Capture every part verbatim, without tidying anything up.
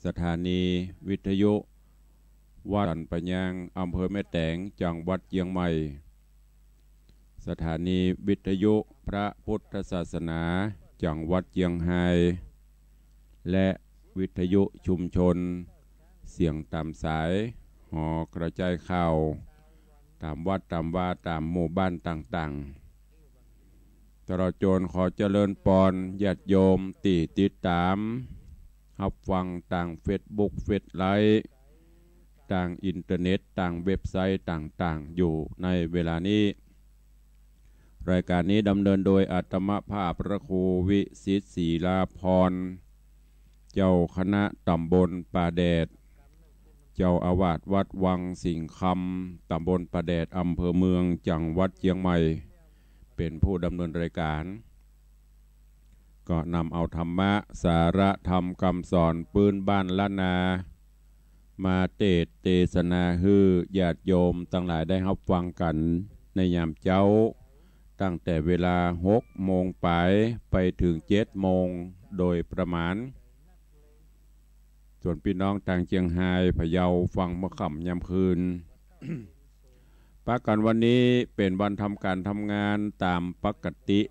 สถานีวิทยุวัดสันป่าหญ้าง อำเภอแม่แตง จังหวัดเจียงใหม่ สถานีวิทยุพระพุทธศาสนา จังหวัดเจียงฮาย และวิทยุชุมชนเสียงต๋ามสาย หอกระจายข่าว ต๋ามวัดต๋ามวา ต๋ามหมู่บ้านต่างๆ ตลอดจ๋นขอเจริญปอนญาติโยมตี้ติดต๋ามฮับฟังตางเฟซบุ๊ก เฟซไลฟ์ ตางอินเทอร์เน็ต ตางเว็บไซต์ต่างๆ อยู่ในเวลานี้ รายการนี้ดำเนินโดยอาตมาภาพพระครูวิสิทธิ์ ศิลาภรณ์ เจ้าคณะต๋ำบลป่าแดด เจ้าอาวาสวัดวังสิงห์คำ ต๋ำบลป่าแดด อำเภอเมือง จังหวัดเจียงใหม่ เป๋นผู้ดำเนินรายการ ก็นำเอาธรรมะ สาระธรรมกำสอนปื๊นบ้านล้านนา มาเตสน์เตสนาหื้อญาติโยมตังหลายได้ฮับฟังกั๋นในยามเจ๊า ตั้งแต่เวลาหกโมงป๋ายไปเถิงเจ็ดโมงโดยประมาณ ส่วนปี้น้องตางเจียงฮาย พะเยา ฟังเมื่อค่ำยามคืน ปะกั๋นวันนี้เป๋นวันทำก๋านทำงานต๋ามปกติ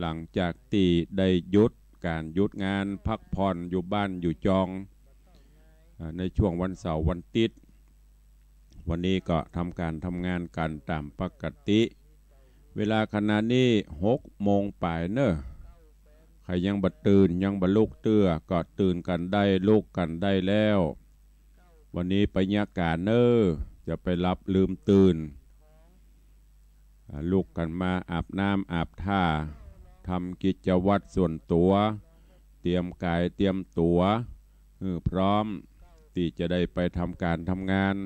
หลังจากตี้ได้หยุดก๋านหยุดงานพักผ่อนอยู่บ้านอยู่จอง อ่า ในช่วงวันเสาร์วันติ๊ด วันนี้ก็ทำก๋านทำงานกั๋นต๋ามปกติ เวลาขณะนี้หกโมงป๋ายเน่อ ใผยังบ่ตื่นยังบ่ลุกเตื้อ ก็ตื่นกั๋นได้ลุกกั๋นได้แล้ว วันนี้ไปเยียะก๋านเน่อ จะไปหลับลืมตื่น อ่า ลุกกั๋นมาอาบน้ำอาบท่า ทำกิจวัตรส่วนตั๋ว เตรียมก๋ายเตรียมตั๋วหื้อพร้อม ตี้จะได้ไปทำก๋านทำงาน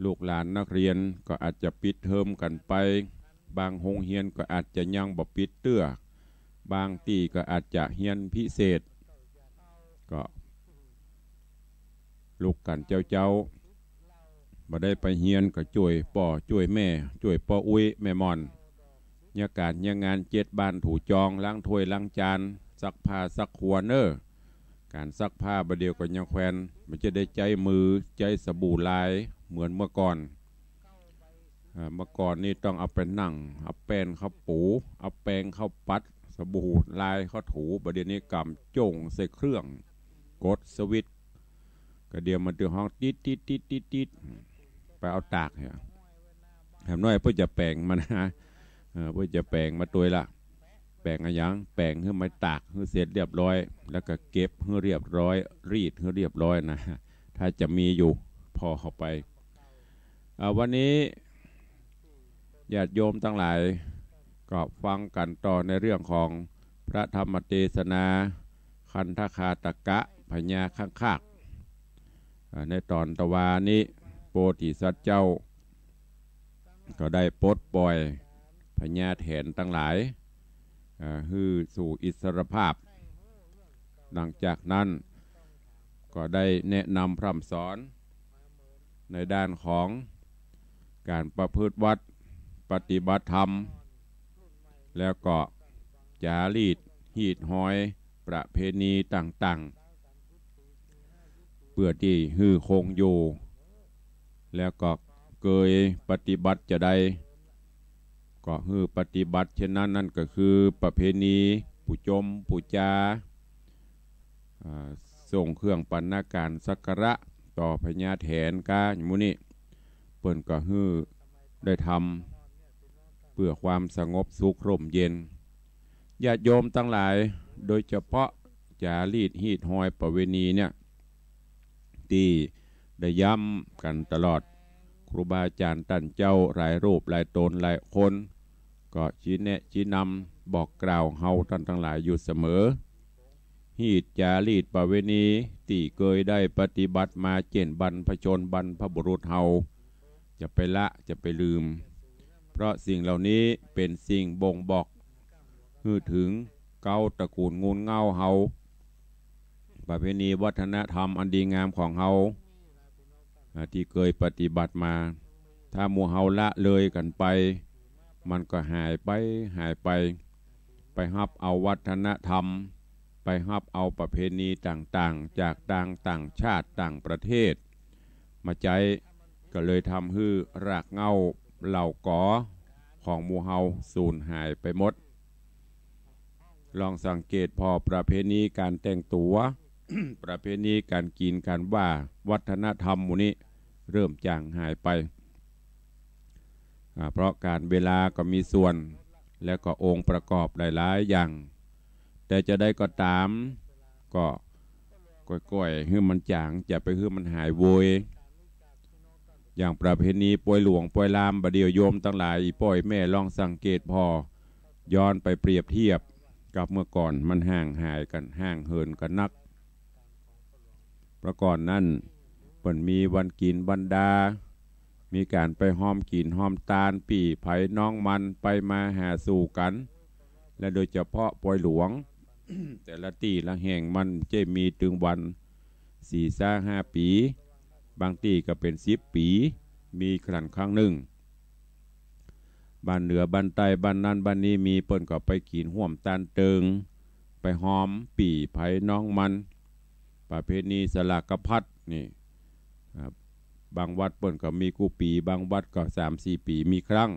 ลูกหลานนักเรียนก็อาจจะปิดเทอมกั๋นไป บางโฮงเฮียนก็อาจจะยังบ่ปิดเตื้อ บางตี้ก็อาจจะเฮียนพิเศษ ก็ลุกกั๋นเจ๊าๆ บ่ได้ไปเฮียนก็จ้วยป้อจ้วยแม่ จ้วยป้ออุ๊ยแม่หม่อน เยียะก๋านเยียะงานเจ็ดบ้านถูจอง ล้างถ้วยล้างจาน ซักผ้าซักครัวเน่อ ก๋านซักผ้าบ่าเดี่ยวก็ยังแควน บ่จะได้ใจ๊มือใจ๊สบู่ลายเหมือนเมื่อก่อน อ่า เมื่อก่อนนี่ต้องเอาไปนั่ง เอาแป้นเข้าปู เอาแป้งเข้าปัด สบู่ลายเข้าถู บ่าเดี่ยวนี้ก๋ำโจ้งใส่เครื่อง กดสวิตช์ ก็เดี๋ยวมันจะฮ้องติ๊ดติ๊ดติ๊ดติ๊ดติ๊ด ไปเอาตากเหีย แหมน้อยเปิ้นจะแป๋งมานะ เออ เปิ้นจะแป๋งมาตวยละ แป๋งอะหยัง แป๋งหื้อมันตากหื้อเสร็จเรียบร้อย แล้วก็เก็บหื้อเรียบร้อย รีดหื้อเรียบร้อยนะ ถ้าจะมีอยู่ ผ่อเข้าไป อ่า วันนี้ญาติโยมตังหลายก็ฟังกั๋นต่อในเรื่องของพระธรรมเตสนา คันธคาตกะ พญาข้างคาก อ่า ในต๋อนตะวานี้ โพธิสัตว์เจ้า ก็ได้ปลดปล่อยพญาแถนตังหลาย อ่า หื้อสู่อิสรภาพ หลังจากนั้นก็ได้แนะนำพร่ำสอนในด้านของก๋านประพฤติวัตรปฏิบัติธรรม แล้วก็จ๋ารีตฮีตฮอยประเพณีต่างๆ เปื้อตี้หื้อคงอยู่ แล้วก็เกยปฏิบัติจาใด ก็หื้อปฏิบัติเช่นนั้น นั่นก็คือประเพณีปู๋จมปู๋จา อ่า ส่งเครื่องปัณณก๋านสักการะต่อพญาแถนก้า หยังหมู่นี้ เปิ้นก็หื้อได้ทำเปื้อความสงบสุขร่มเย็น ญาติโยมตังหลาย โดยเฉพาะจ๋ารีตฮีตฮอยประเวณีเนี่ย ตี้ได้ย้ำกั๋นตลอด ครูบาอาจ๋ารย์ต้านเจ้าหลายรูปหลายต๋นหลายคน ก็ชี้แนะชี้นำบอกกล่าวเฮาต้านตังหลายอยู่เสมอ ฮีตจ๋ารีตประเวณีตี้เกยได้ปฏิบัติมา เจ้นบรรพชนบรรพบุรุษเฮา จะไปละจะไปลืม เพราะสิ่งเหล่านี้เป๋นสิ่งบ่งบอกหื้อเถิงเก๊าตระกู๋นงูลเง่าเฮา ประเพณีวัฒนธรรมอันดีงามของเฮา อ่า ตี้เกยปฏิบัติมา ถ้าหมู่เฮาละเลยกั๋นไป มันก็หายไป หายไป ไปฮับเอาวัฒนธรรม ไปฮับเอาประเพณีต่างๆ จากตางต่างชาติต่างประเทศมาใจ๊ ก็เลยทำหื้อรากเหง้าเหล่ากอของหมู่เฮาสูญหายไปหมด ลองสังเกตผ่อประเพณีก๋านแต่งตั๋ว ประเพณีก๋านกิ๋นก๋านว่า วัฒนธรรมหมู่นี้เริ่มจางหายไป อ่า เพราะก๋าลเวลาก็มีส่วน และก็องค์ประกอบหลายๆ อย่าง แต่จะใดก็ต๋าม ก็ก้อยๆ หื้อมันจ๋าง จะไปหื้อมันหายโวย อย่างประเพณีปอยหลวงปอยลาม บ่าเดี่ยวโยมตังหลาย อี่ป้ออี่แม่ลองสังเกตผ่อ ย้อนไปเปรียบเทียบกับเมื่อก่อน มันห่างหายกั๋น ห่างเหินกั๋นนัก เมื่อก่อนนั้น เปิ้นมีวันกิ๋นวันดา มีก๋านไปฮอมกิ๋นฮอมตาน ปี้ใผน้องมันไปมาหาสู่กั๋น และโดยเฉพาะปอยหลวง แต่ละตี้ละแห่งมันจะมีตึงวันสี่ซาห้าปี๋ บางตี้ก็เป๋นสิบปี๋ มีครั้นครั้งนึ่ง บ้านเหนือบ้านใต้บ้านนั้นบ้านนี้มี เปิ้นก็ไปกิ๋นฮ่วมตานเติง ไปฮอมปี้ใผน้องมัน ประเพณีสลากพัดนี่ อ่า บางวัดเปิ้นก็มีกู้ปี๋ บางวัดก็สามสี่ปี๋มีครั้ง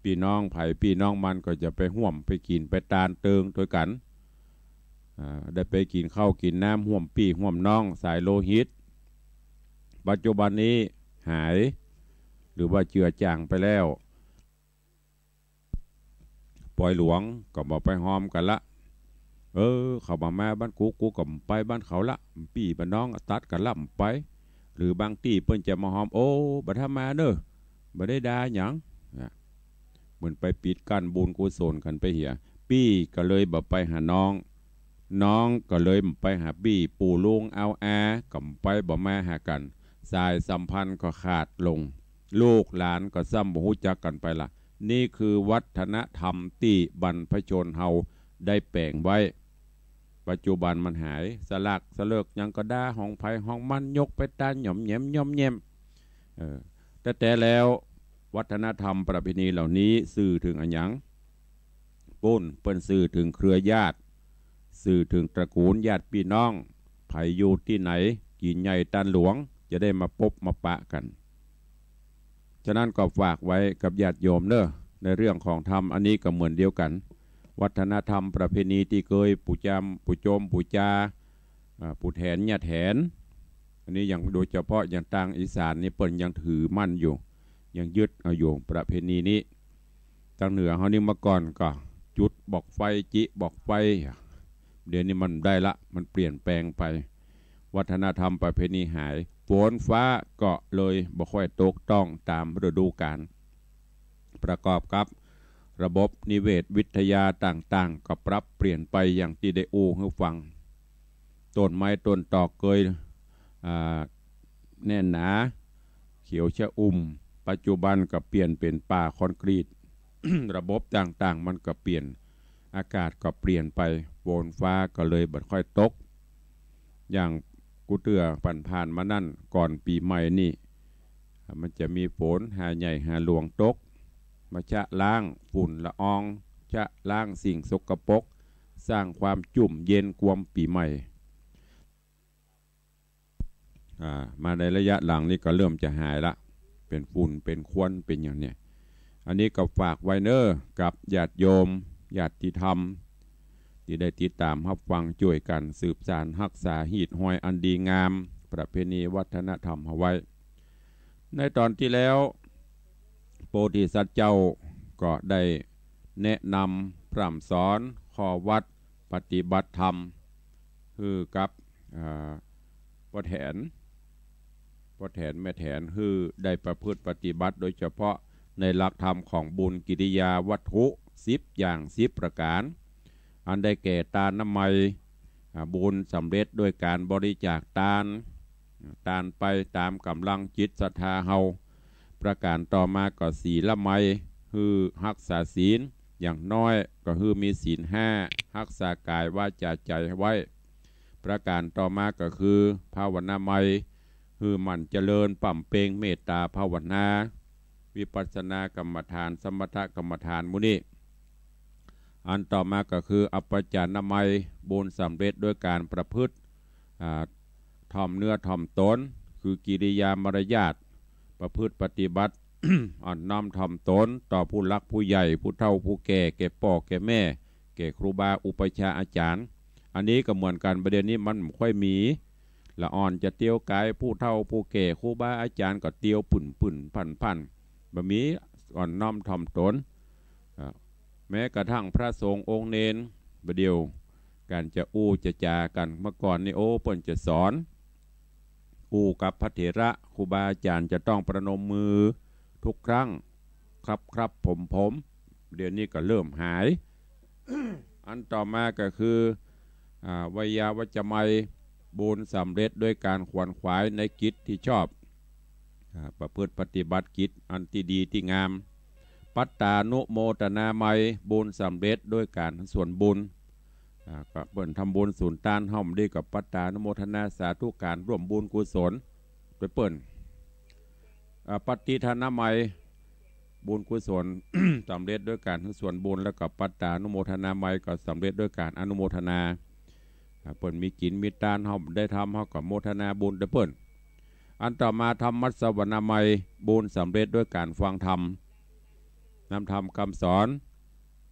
ปี้น้องใผปี้น้องมันก็จะไปฮ่วมไปกิ๋นไปตานเติงตวยกั๋น อ่า ได้ไปกิ๋นข้าวกิ๋นน้ำฮ่วมปี้ฮ่วมน้องสายโลหิต ปัจจุบันนี้หาย หรือว่าเจือจางไปแล้ว ปอยหลวงก็บ่ไปฮอมกั๋นละ เออ เขาบ่มาบ้านกู กูก็บ่ไปบ้านเขาละ ปี้บ้านน้องตัดกั๋นละ บ่ไป หรือบางตี้เปิ้นจะมาฮอม โอ้ บ่ถ้ามาเน่อ บ่ได้ด่าหยัง นะ เหมือนไปปิดกั้นบุญกุศลกั๋นไปเหีย ปี้ก็เลยบ่ไปหาน้อง น้องก็เลยบ่ไปหาปี้ ปู่ลุงอาวอา ก็บ่ไปบ่มาหากั๋น สายสัมพันธ์ก็ขาดลง ลูกหลานก็ซ้ำบ่ฮู้จักกั๋นไปละ นี่คือวัฒนธรรมตี้บรรพชนเฮาได้แป๋งไว้ ปัจจุบันมันหาย สลากสเลิกหยังก็ด่าของใผของมัน ยกไปตานหย่อมแหยมหย่อมแหยม เออ แต่แต่แล้ววัฒนธรรมประเพณีเหล่านี้สื่อเถิงอะหยัง ปู้นเปิ้นสื่อเถิงเครือญาติ สื่อเถิงตระกูลญาติปี้น้อง ใผอยู่ตี้ไหน กิ๋นใหญ่ตานหลวง จะได้มาปบมาปะกั๋น ฉะนั้นก็ฝากไว้กับญาติโยมเน่อ ในเรื่องของธรรมอันนี้ก็เหมือนเดียวกั๋น วัฒนธรรมประเพณีตี้เกยปู๋จาม ปู๋โจมปู๋จา อ่า ปู๋แถนญาแถน อันนี้อย่างโดยเฉพาะอย่างตางอีสานนี่เปิ้นยังถือมั่นอยู่ ยังยึดเอาอยู่ประเพณีนี้ ตางเหนือเฮานี่เมื่อก่อนก็จุดบอกไฟ จิบอกไฟ เดี๋ยวนี้มันบ่ได้ละ มันเปลี่ยนแปลงไป วัฒนธรรมประเพณีหาย ฝนฟ้าก็เลยบ่ค่อยตกต้องต๋ามฤดูกาล ประกอบกับระบบนิเวศวิทยาต่างๆ ก็ปรับเปลี่ยนไปอย่างตี้ได้อู้หื้อฟัง ต้นไม้ต้นตอกเกย อ่า แน่นหนา เขียวชอุ่ม ปัจจุบันก็เปลี่ยนเป๋นป่าคอนกรีต ระบบต่างๆ มันก็เปลี่ยน อากาศก็เปลี่ยนไป ฝนฟ้าก็เลยบ่ค่อยตก อย่างกู้เตื้อผ่านๆ มานั้น ก่อนปี๋ใหม่นี่ มันจะมีฝนหาใหญ่หาหลวงตก มาชะล้างฝุ่นละออง ชะล้างสิ่งสกปรก สร้างความจุ่มเย็นกวมปี๋ใหม่ อ่า มาในระยะหลังนี่ก็เริ่มจะหายละ เป๋นฝุ่น เป๋นควัน เป๋นอย่างเนี้ย อันนี้ก็ฝากไว้เน่อ กับญาติโยม ญาติธรรม ตี้ได้ติดต๋ามฮับฟัง จ้วยกั๋นสืบสานฮักษาฮีตฮอยอันดีงาม ประเพณีวัฒนธรรมเอาไว้ ในต๋อนตี้แล้ว โพธิสัตว์เจ้าก็ได้แนะนำพร่ำสอนข้อวัดปฏิบัติธรรม หื้อกับ อ่า ป้อแถน ป้อแถนแม่แถน หื้อได้ประพฤติปฏิบัติ โดยเฉพาะในหลักธรรมของบุญกิริยาวัตถุสิบอย่างสิบประก๋าน อันได้แก่ตานน้ำใหม่ อ่า บุญสำเร็จด้วยก๋านบริจาคตาน ตานไปต๋ามก๋ำลังจิตศรัทธาเฮา ประก๋านต่อมาก็ศีลใหม่ หื้อฮักษาศีล อย่างน้อยก็หื้อมีศีลห้า ฮักษากายวาจาใจ๋ไว้ ประก๋านต่อมาก็คือภาวนาใหม่ หื้อหมั่นเจริญบำเพ็งเมตตาภาวนา วิปัสสนากรรมฐาน สมถกรรมฐานหมู่นี้ อันต่อมาก็คืออัปปจานามัย บุญสำเร็จด้วยการประพฤติ อ่า ถ่อมเนื้อถ่อมตน คือกิริยามารยาท ประพฤติปฏิบัติ อ่อนน้อมถ่อมตนต่อผู้หลักผู้ใหญ่ ผู้เฒ่าผู้แก่ แก่ป้อแก่แม่ แก่ครูบาอุปัชฌาย์อาจ๋ารย์ อันนี้ก็เหมือนกั๋น บ่าเดี่ยวนี้มันบ่ค่อยมี ละอ่อนจะเตียวก๋ายผู้เฒ่าผู้แก่ ครูบาอาจ๋ารย์ก็เตียวปึ่นๆ พั่นๆ บ่มีอ่อนน้อมถ่อมตน อ่า แม้กระทั่งพระสงฆ์องค์เณร บ่าเดี่ยว ก๋านจะอู้จะจ๋ากั๋น เมื่อก่อนนี่ โอ้ เปิ้นจะสอน อู้กับพระเถระ ครูบาอาจ๋ารย์จะต้องประนมมือทุกครั้ง ครับๆ ผมๆ เดี๋ยวนี้ก็เริ่มหาย อันต่อมาก็คือ อ่า ไวยาวัจจะไมย บุญสำเร็จด้วยการขวนขวายในกิจที่ชอบ อ่า ประพฤติปฏิบัติกิจอันตี้ดีตี้งาม ปัตตานุโมทนาไมย บุญสำเร็จด้วยการส่วนบุญ อ่า ก็เปิ้นทำบุญสูนตาน เฮาบ่ดีก็ปัตตานุโมทนาสาธุก๋านร่วมบุญกุศลโดยเปิ้น อ่า ปัตติทานาไมย บุญกุศล สำเร็จด้วยก๋านส่วนบุญ แล้วก็ปัตตานุโมทนาไมย ก็สำเร็จด้วยก๋านอนุโมทนา อ่า เปิ้นมีกิ๋นมีตาน เฮาบ่ได้ทำ เฮาก็โมทนาบุญโดยเปิ้น อันต่อมาธรรมสวนาไมย บุญสำเร็จด้วยก๋านฟังธรรม นำธรรมกำสอน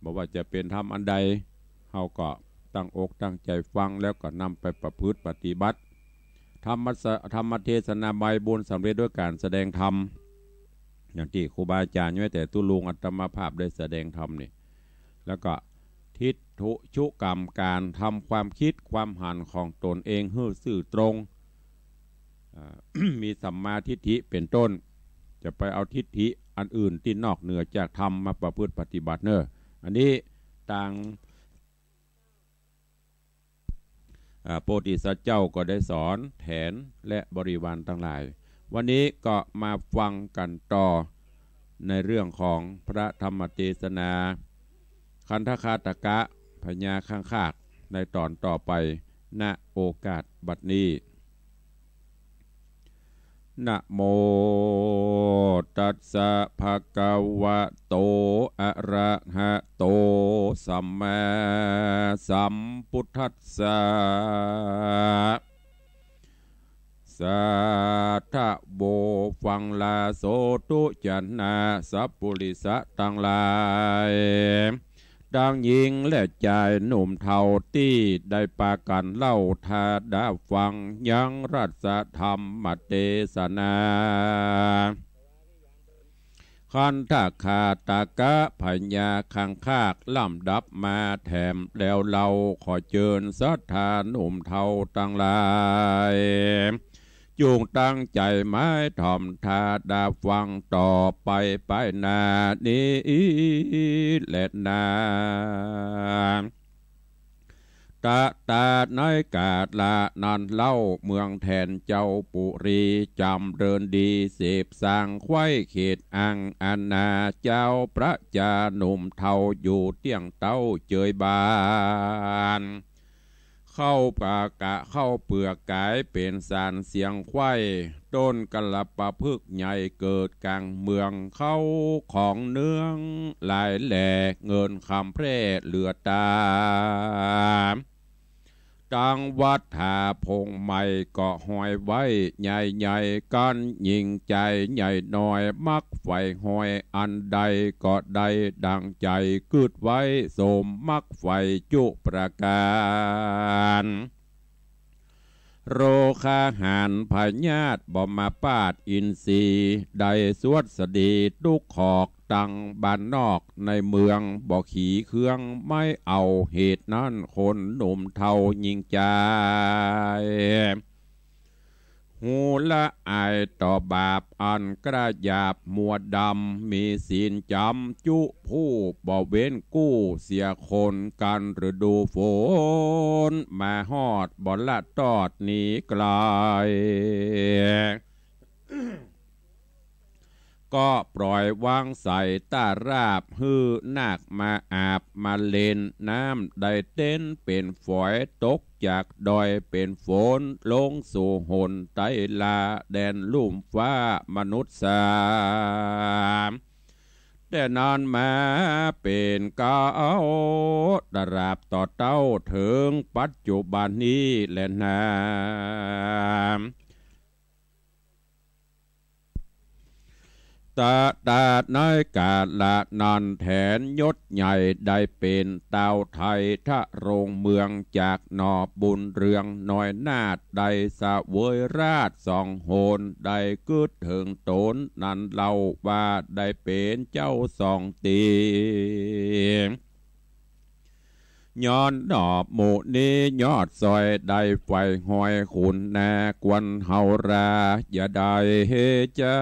บ่ว่าจะเป๋นธรรมอันใด เฮาก็ตั้งอกตั้งใจ๋ฟัง แล้วก็นำไปประพฤติปฏิบัติ ธรรมส- ธรรมเทศนาไมย บุญสำเร็จด้วยก๋านแสดงธรรม อย่างตี้ครูบาอาจ๋ารย์ แม้แต่ตุ๊ลุงอาตมาภาพได้แสดงธรรมนี่ แล้วก็ทิฏฐุชุกรรม ก๋านทำความกึ๊ดความหันของตนเองหื้อซื่อตรง อ่า มีสัมมาทิฏฐิเป๋นต้น จะไปเอาทิฏฐิอันอื่นตี้นอกเหนือจากธรรมมาประพฤติปฏิบัติเน่อ อันนี้ตาง อ่า โพธิสัตว์เจ้าก็ได้สอนแถนและบริวารตังหลาย วันนี้ก็มาฟังกั๋นต่อในเรื่องของพระธรรมเทศนา คันธคาตกะ พญาคังคาก ในต๋อนต่อไป ณ โอกาสบัดนี้ นะโมตัสสะ ภะคะวะโต อะระหะโต สัมมาสัมพุทธัสสะ สาธะโว ฟังลาโสตุจนะ สัปปุริสะตังหลาย ตังญิงและจายหนุ่มเฒ่าตี้ได้ปากั๋นเล่าถ้าดาฟังยังรัสธรรมเตสนา คันธคาตกะ พญาคังคาก ลำดับมาแถมแล้วเล่า ขอเจิญศรัทธาหนุ่มเฒ่าตังหลาย จุ่งตั้งใจ๋หมายถ่อมถ้าดาฟังต่อไปไปหน้านี้แลนา ตะตาในกาละนั้นเล่า เมืองแถนเจ้าปุรี จ๋ำเริญดีเสพสร้างไขว้เขตอังอาณา เจ้าประจาหนุ่มเฒ่าอยู่เตี้ยงเต๊าเจยบาน เข้าปากะเข้าเปลือกก๋ายเป๋นสารเสียงไขว้ ต้นกัลปะพฤกษ์ใหญ่เกิดก๋างเมือง เข้าของเนืองหลายแหล่ เงินคำแพร่เหลือต๋า ตังวัตถาผงใหม่ก็ห้อยไว้ใหญ่ๆ กั๋นญิงจายใหญ่น้อย มักใฝ่ห้อยอันใดก็ได้ดั่งใจ๋ กึ๊ดไว้สมมักใฝ่จุประก๋าน โรคาหารพยาธิบ่มาปาดอินทรีย์ ได้สวัสดีทุกขอก ตังบ้านนอกในเมืองบ่ขี่เคือง ไม่เอาเหตุนั้นคนหนุ่มเฒ่าญิงจาย หูละอายต่อบาปอันกระหยาบมัวดำ มีศีลจ๋ำจุผู้บ่เว้นกู้ เสียคนกั๋นฤดูฝนมาฮอด บ่ละตอดหนีไกล ก็ปล่อยวางใส่ตาราบ หื้อนาคมาอาบมาเล่น น้ำได้เต็นเป๋นฝอย ตกจากดอยเป๋นฝน ลงสู่หนไตลา แดนลุ่มฟ้ามนุษย์สา แต่นั้นมาเป๋นเก๊า ตราบต่อเต้าเถิงปัจจุบันนี้แลนา ตะ ตะ ในกาละนั้นแถนยศใหญ่ได้เป๋นเต้าไทยทะรงเมืองจากหน่อบุญเรืองน้อยนาถได้เสวยราชย์สองหน ได้กึ๊ดเถิงต๋นนั้นเล่าว่าได้เป๋นเจ้าสองตี๋ ย้อนหน่อหมู่นี้ยอดซอยได้ไฟห้อยขุนนากวนเฮารา อย่าได้เฮจะ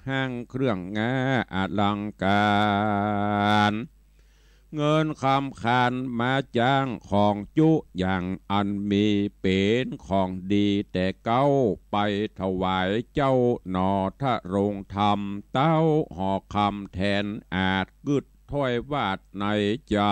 ห้างเครื่องงาอลังก๋าร เงินคำขันมาจ้างของจุอย่างอันมีเป๋นของดีแต่เก๊าไปถวายเจ้าหน่อทะรงธรรม เต้าหอคำแถนอาจกึ๊ด ถ้อยวาดในใจ๋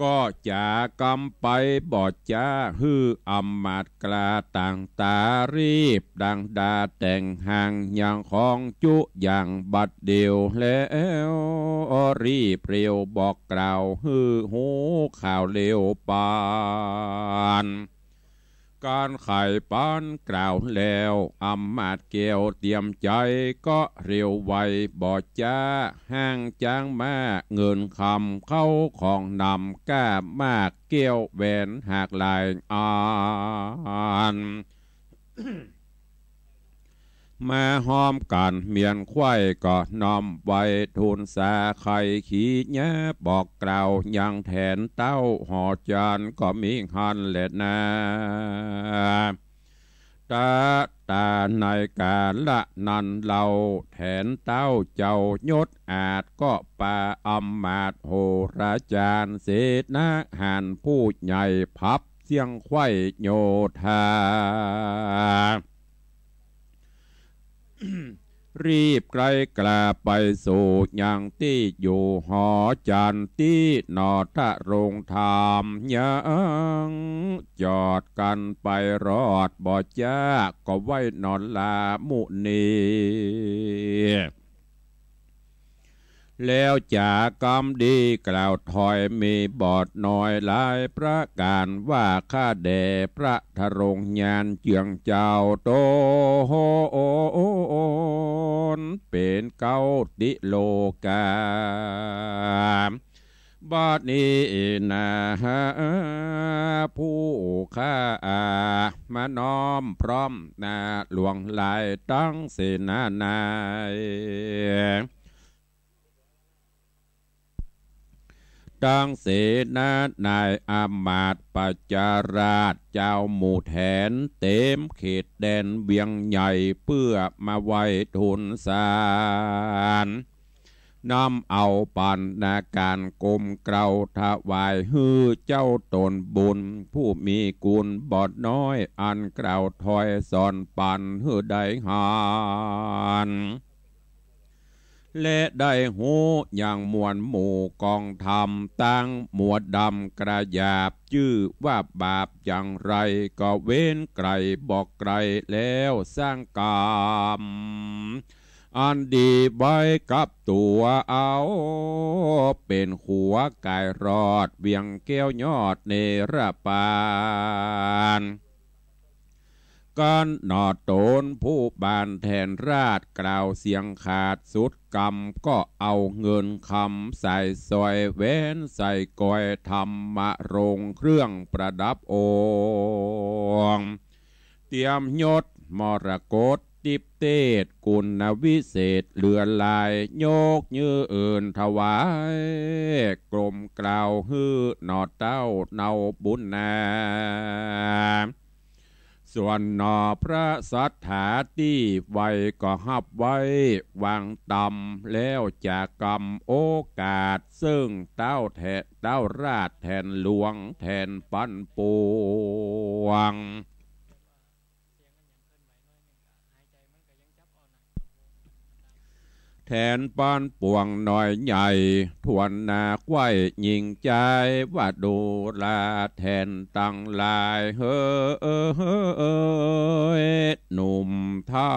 ก็จ๋ากำไปบ่จ๊า หื้ออำมาตย์กล้าต่างต๋า รีบดังดาแต่งหางยังของจุอย่างบัดเดี่ยวแล้ว รีบเร็วบอกกล่าวหื้อฮู้ข่าวเร็วปาน ก๋านไขปานกล่าวแล้ว อำมาตย์แก้วเตียมใจ๋ก็เร็วไวบ่จ๊า ห้างจ๊างม้าเงินคำเข้าของนำ ก้ามากแก้วแหวนหากหลายอัน มาฮ้อมกั๋นเมียนไขว้ก็น้อมไหว้ทูลสา ใค่ขีหน้าบอกกล่าวยังแถนเต้าหอจานก็มีหั้นแลนา ตะ ตะ ในกาละนั้นเล่าแถนเต้าเจ้ายศอาจก็ปาอำมาตย์โหราจารย์เสนาหารผู้ใหญ่พับเสี้ยงไขว้โยธา รีบไกลกล้าไปสู่ยังตี้อยู่หอจานตี้หน่อทะรงธรรม ยังจอดกั๋นไปรอดบ่จ๊า ก็ไหว้หน่อลาหมู่นี้ แล้วจ๋ากำดีกล่าวถ้อยมีบอดน้อยหลายประก๋านว่า ข้าแด่พระทะรงยานเจืองเจ้าต๋นเป๋นเก๊าติโลกา บัดนี้นา ผู้ข้ามาน้อมพร้อมนาหลวงหลายตังเสนานาย ตังเสนานายอำมาตย์ปัจจาราชเจ้าหมู่แถนเต๋มเขตแดนเวียงใหญ่ เปื้อมาไหว้ทูลสาร นำเอาปัณณาก๋านกรมเกล้าถวายหื้อเจ้าต๋นบุญ ผู้มีกุณบอดน้อยอันกล่าวถ้อยสอนปันหื้อได้หัน และได้ฮู้ยังมวลหมู่กองธรรม ตังหมวดดำกระหยาบจื้อว่าบาปจังไร ก็เว้นไกลบ่ไกลแล้วสร้างกรรมอันดีไว้กับตั๋วเอา เป๋นขัวก๋ายรอดเวียงแก้วยอดเนรปาน กั๋นหน่อต๋นผู้บานแถนราชกล่าวเสียงขาดสุดกำ ก็เอาเงินคำสายสร้อยแหวนสายก้อยธรรมะรงเครื่องประดับองค์ เตรียมยศมรกตติ๊บเตศกุณวิเศษเหลือหลาย ยกยื่นถวายกรมเกล้าหื้อหน่อเต้าเนาบุญนา ส่วนหน่อพระสัตถาตี้ไหวก็ฮับไว้วางต๋ำ แล้วจะกำโอกาสเซิ่งเต้าแถน เต้าราชแถนหลวงแถนปันปวง แถนปันปวงน้อยใหญ่ ถ้วนหน้าใคว่ยิ่งใจ๋ ว่าดูราแถนตังหลาย เหยหนุ่มเฒ่า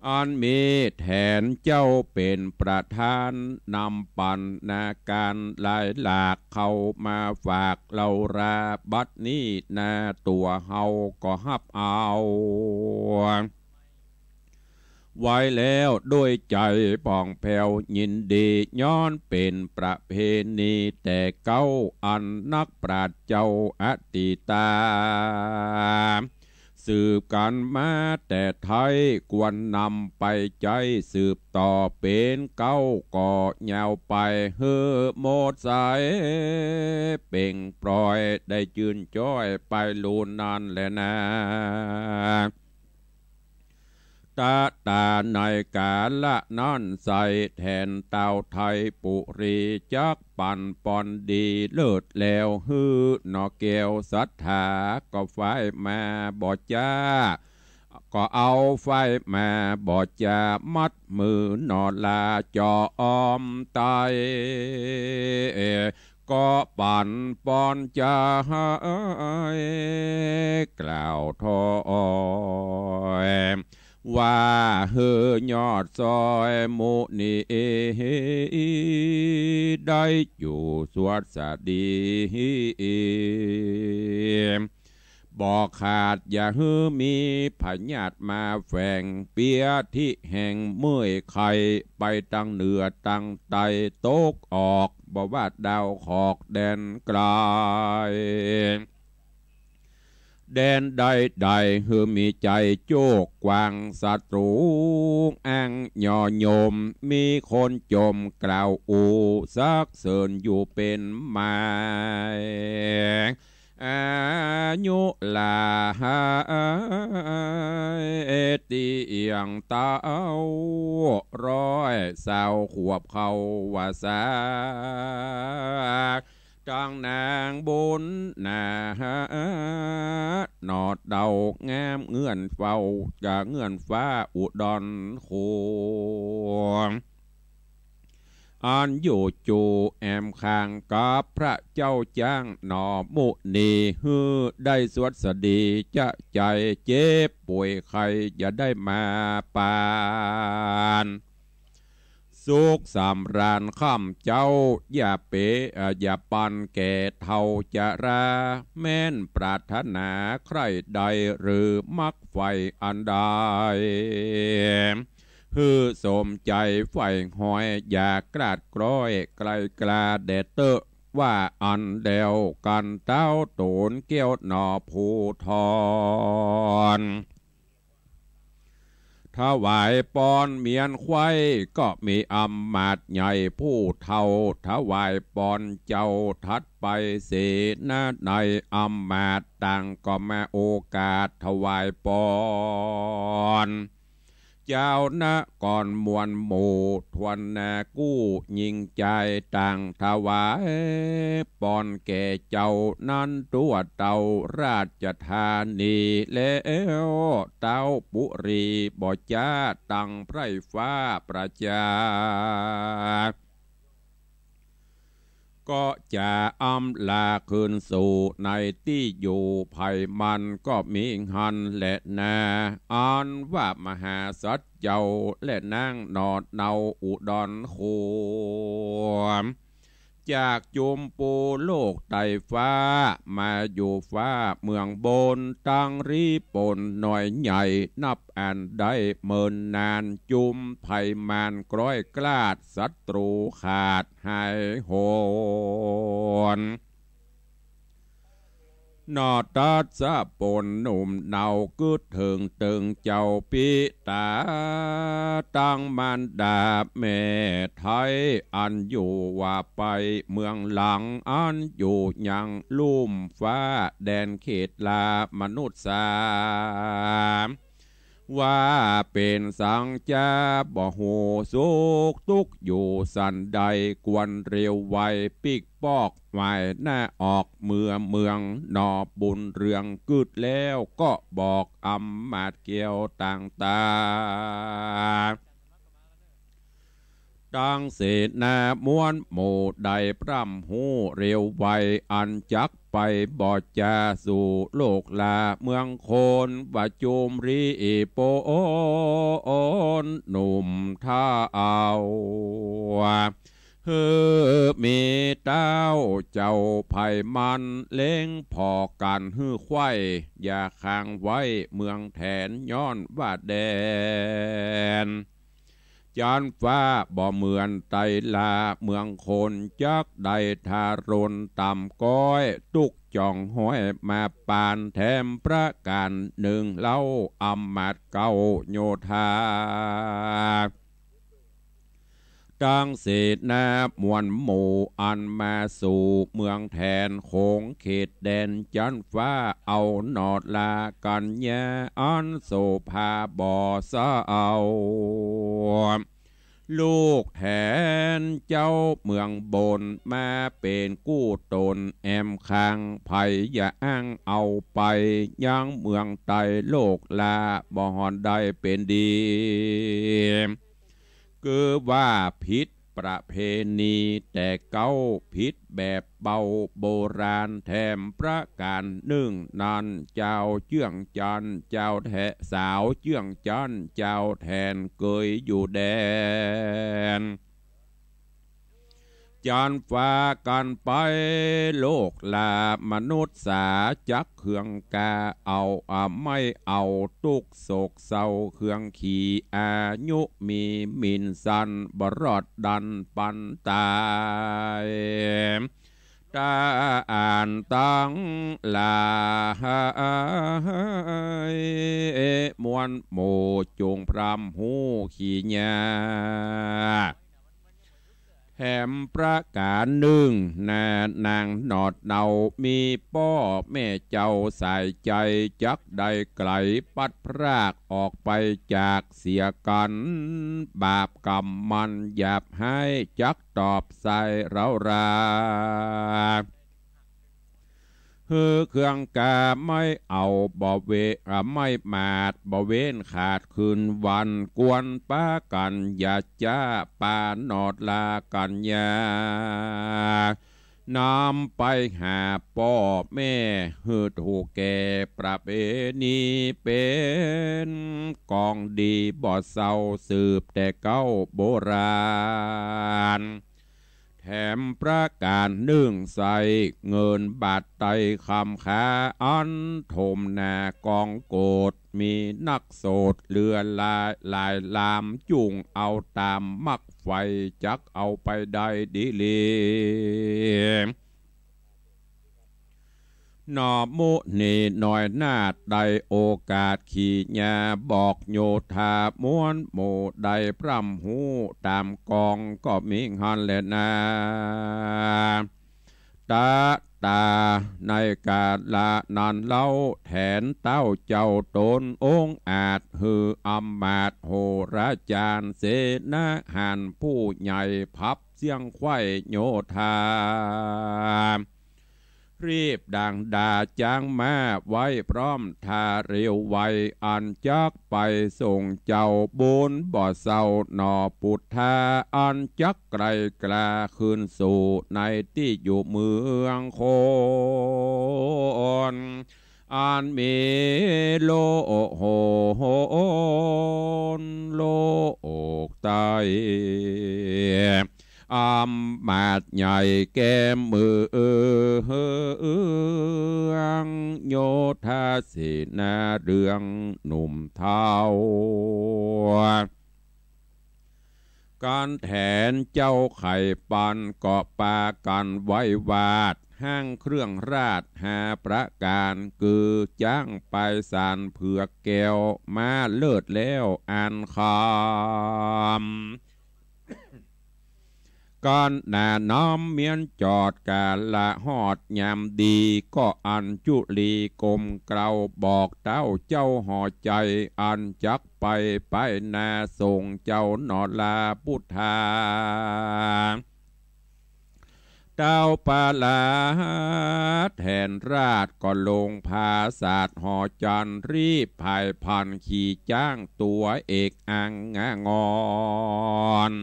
อันมีแถนเจ้าเป๋นประธาน นำปันนาก๋านหลายหลาก เข้ามาฝากเฮารา บัดนี้นาตั๋วเฮาก็ฮับเอา ไว้แล้วด้วยใจ๋ผ่องแผ้วยินดี ย้อนเป๋นประเพณีแต่เก๊า อันนักปราชญ์เจ้าอตีตา สืบกั๋นมาแต่ไทย ควรนำไปใจ๊สืบต่อเป๋นเก๊า ก็ยาวไป หื้อหมดใสเปล่งปล่อย ได้จื้นจ้อยไปลูนนั้นแลนา ตะตาในกาละนั้นใส แถนเต้าไทยปุรี จักปันปอนดีเลิศแล้ว หื้อหน่อแก้วศรัทธา ก็ไฟมาบ่จ้า ก็เอาไฟมาบ่จ้า มัดมือหน่อลาจอมไต ก็ปันปอนจะหื้อกล่าวถ้อย ว่าหื้อยอดซอยมุนี ได้อยู่สวัสดี บ่ขาดอย่าหื้อมีพยาธิมาแฝง เปียที่แห่งเมื่อยไข้ ไปตังเหนือตังใต้ ตกออกบ่ว่าดาวขอกแดนไกล แดนใดๆ หื้อมีใจ๋โจ้กว้าง ศัตรูอ้างย่อโยม มีคนจมกล่าวอู้ สรรเสริญอยู่เป๋นหมาย อายุหลายเตี้ยงเต้า ร้อยซาวขวบเข้าว่าสา ตังนางบุญนา หน่อเต้างามเงือนเฝ้า กะเงือนฟ้าอุดรโขง อันอยู่จูแอมข้างกับพระเจ้าจ๊างหน่อมุนี หื้อได้สวัสดีจะใจ๋ เจ็บป่วยไข้อย่าได้มาปาน สุขสำราญค่ำเจ๊า อย่าเป๋ เอ่อ อย่าปันแก่เฒ่าจรา แม้นปรารถนาใคร่ใด หรือมักใฝ่อันใด หื้อสมใจ๋ใฝ่หอย อย่ากลาดกล้อยไกลกล้าแด่เต๊อะ ว่าอันเดียวกั๋นเต้า โตนแก้วหน่อภูธร ถวายปอนเมียนไขว้ ก็มีอำมาตย์ใหญ่ผู้เฒ่า ถวายปอนเจ้าถัดไปเสนา ในอำมาตย์ต่างก็มาโอกาสถวายปอน เจ้านะก่อนมวลหมู่ ถ้วนหน้ากู้ยิ่งใจ๋ ต่างถวายปอนแก่เจ้านั้น ตั๋วเต้าราชธานี แล้วเต้าปุรีบ่จ๊า ตังไพร่ฟ้าประจา ก็จะอำลาคืนสู่ในตี้อยู่ไพร่มัน ก็มีหั้นแหละนา อันว่ามหาสัตว์เจ้า และนางหน่อเนาอุดรโขง จากจุมปูโลกใต้ฟ้า มาอยู่ฟ้าเมืองบน ตังรีปนน้อยใหญ่ นับอันได้เมินนาน จุมไพร่มารกร้อยกลาด ศัตรูขาดหายโหน หน่อตัดสะปนหนุ่มเนา กึ๊ดเถิงเติงเจ้าปิตา ตังมารดาแม่ไทย อันอยู่ว่าไปเมืองหลัง อันอยู่ยังลุ่มฟ้าแดนเขตลามนุษย์สา ว่าเป๋นสังจาบ่ฮู้สุขตุ๊กข์อยู่สันใด ควรเร็วไวปิ๊กปอก หวายหน้าออกเมือเมือง หน่อบุญเรืองกึ๊ดแล้วก็บอก อำมาตย์แก้วต่างต๋า ตังเสนาม้วนหมู่ได้พร่ำฮู้เร็วไว อันจักไปบ่จาสู่โลกลาเมืองคน ว่าจุมรีโปนหนุ่มเฒ่า หื้อมีเต้าเจ้าไพมันเล็งผ่อกั๋นหื้อไขว่ อย่าขังไว้เมืองแถนย้อนว่าแดนจั๊นฟ้าบ่เหมือนไตรลาเมืองคน จักได้ทารนต่ำก้อย ตุ๊กจ่องห้อยมาปานแถมประก๋านนึ่งเล่า อำมาตย์เก๊าโยธา ตังเสนาม้วนหมู่อันมาสู่เมืองแถนโขงเขตแดนจั๊นฟ้า เอาหนอดลากัญญาอันโสภาบ่เศร้า ลูกแถนเจ้าเมืองบนมาเป๋นกู้ต๋นแอมข้าง ใผอย่าอ้างเอาไปยังเมืองไตร โลกลาบ่ฮอนได้เป๋นดี คือว่าผิดประเพณีแต่เก๊า ผิดแบบเบาโบราณ แถมประก๋านนึ่งนั้น จาวเจื้องจั๊น จาวแถน สาวเจื้องจั๊น จาวแถนเกยอยู่แดนจั๊นฟ้ากั๋นไป โลกลามนุษย์สา จักเคืองกาเอาอะไม่เอา ตุ๊กข์โศกเศร้าเคืองขี่ อายุมีหมิ่นสั้น บ่รอดดันปันต๋าย ต๋าอ่านตังหลาย ม้วนหมู่จุ่งพร่ำฮู้ขี้ยา แถมประก๋านนึ่ง นานางหนอดเนา มีป้อแม่เจ้าสายใจ๋ จักได้ไก๋ปัดพรากออกไปจากเสียกั๋น บาปกรรมมันหยาบฮ้าย จักตอบสายเร้ารา หื้อเคืองกาไม่เอาบ่เว อ่า ไม่หมาดบ่เว้นขาดคืนวัน ควรปากั๋นอย่าจ๊า ปาหนอดลากัญญา นำไปหาป้อแม่ หื้อถูกแก่ประเพณี เป๋นของดีบ่เศร้า สืบแต่เก๊าโบราณ แถมประก๋านนึ่ง ใส่เงินบาทไตรคำคา อันถมหนากองโกด มีนักโสดเหลือหลาย หลายลาม จุ่งเอาต๋ามมักใฝ่ จักเอาไปได้ดีหลี หนอมุนีน้อยนาฏได้โอกาสขี้ยา บอกโยธาม้วนหมู่ได้พร่ำฮู้ต๋ามกอง ก็มีหั้นแลนา ตะตาในกาละนั้นเล่า แถนเต้าเจ้าต๋นองอาจ หื้ออำมาตย์โหราจ๋ารย์ เสนาหารผู้ใหญ่พับ เสี้ยงไขว่โยธา รีบดังดาจ๊างม้า ไว้พร้อมทาเร็วไว อันจักไปส่งเจ้าบุญบ่เศร้า หนอปุทธา อันจักไกลกล้าคืนสู่ ในตี้อยู่เมืองคน อันมีโลหนโลกใต้ อำมาตย์ใหญ่แก้มเมือง โยธาเสนาเรืองหนุ่มเฒ่า กั๋นแถนเจ้าไข่ปัน ก็ปากั๋นไหว้วาด ห้างเครื่องราชห้าประก๋าน คือจ๊างปายสารเผือกแก้ว ม้าเลิศแล้วอันคำ ก กั๋นหนาน้ำเมียนจอด กาละฮอดยามดี ก็อัญจุลีก้มเกล้าบอกเต้าเจ้าหอใจ๋ อันจักไปไปหน้า ส่งเจ้าหนอลาปุทธา เต้าประหลาดแถนราชก็ลงผาสาทหอจันทร์ รีบผายพรรณขี่จ๊างตั๋วเอกอังงอน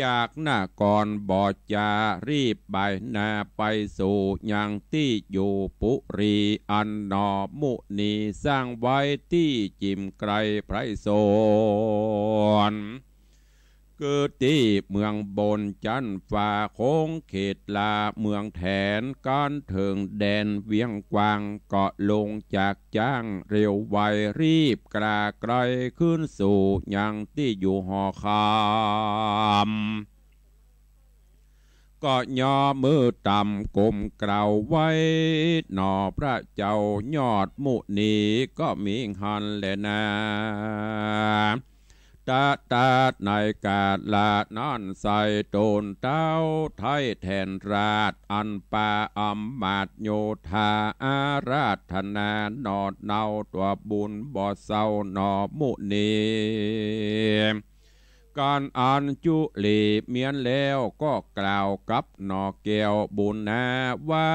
จากนครบ่จา รีบบ่ายหน้าไปสู่ยังตี้อยู่ปุรี อันหนอมุนีสร้างไว้ตี้จิ่มไกลไพรสน เกิดตี้เมืองบนจั้นฟ้า โค้งเขตลาเมืองแถน กั๋นเถิงแดนเวียงกวาง ก็ลงจากจ๊างเร็วไว รีบกล้าไกลขึ้นสู่ยังตี้อยู่หอคำ ก็ยอมือต่ำก้มเกล้าไหว้ หนอพระเจ้ายอดมุนี ก็มีหั้นแลนา ตะตะในกาละนั้นไส้ ต๋นเต้าไทยแถนราช อันปาอำมาตย์โยธา อาราธนาหนอเนาตั๋วบุญบ่เศร้าหนอมุนี กั๋นอัญจุลีเมียนแล้ว ก็กล่าวกับหนอแก้วบุญนาว่า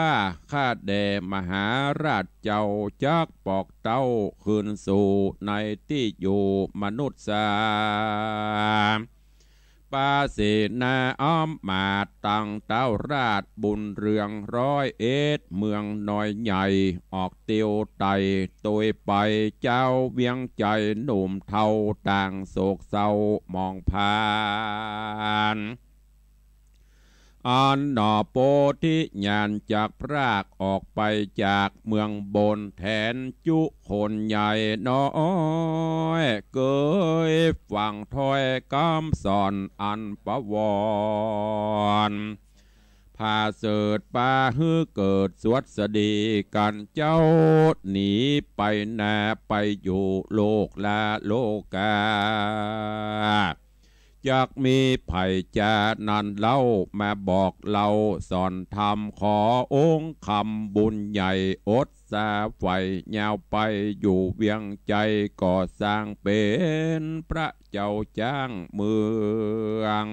ข้าแด่มหาราชเจ้า จักปอกเต้าคืนสู่ในตี้อยู่มนุษย์สา ปาเสนาอำมาตย์ตังเต้าราชบุญเรืองร้อยเอ็ด เมืองน้อยใหญ่ ออกเตียวไต่ตวยไป เจ้าเวียงใจ๋หนุ่มเฒ่า ต่างโศกเศร้าหมองพาน อันหนอโพธิญาณจักพรากออกไปจากเมืองบน แถนจุคนใหญ่น้อย เกยฟังถ้อยกำสอนอันประวร ผาเสริฐปาหื้อเกิดสวัสดีกั๋นเจ้า หนีไปนาไปอยู่โลกละโลกา จักมีไผจานั้นเล่า มาบอกเล่าสอนธรรม ขอองค์คำบุญใหญ่ อดสาใฝ่ยาวไป อยู่เวียงใจ๋ก่อสร้างเป๋นพระเจ้าจ๊างเมือง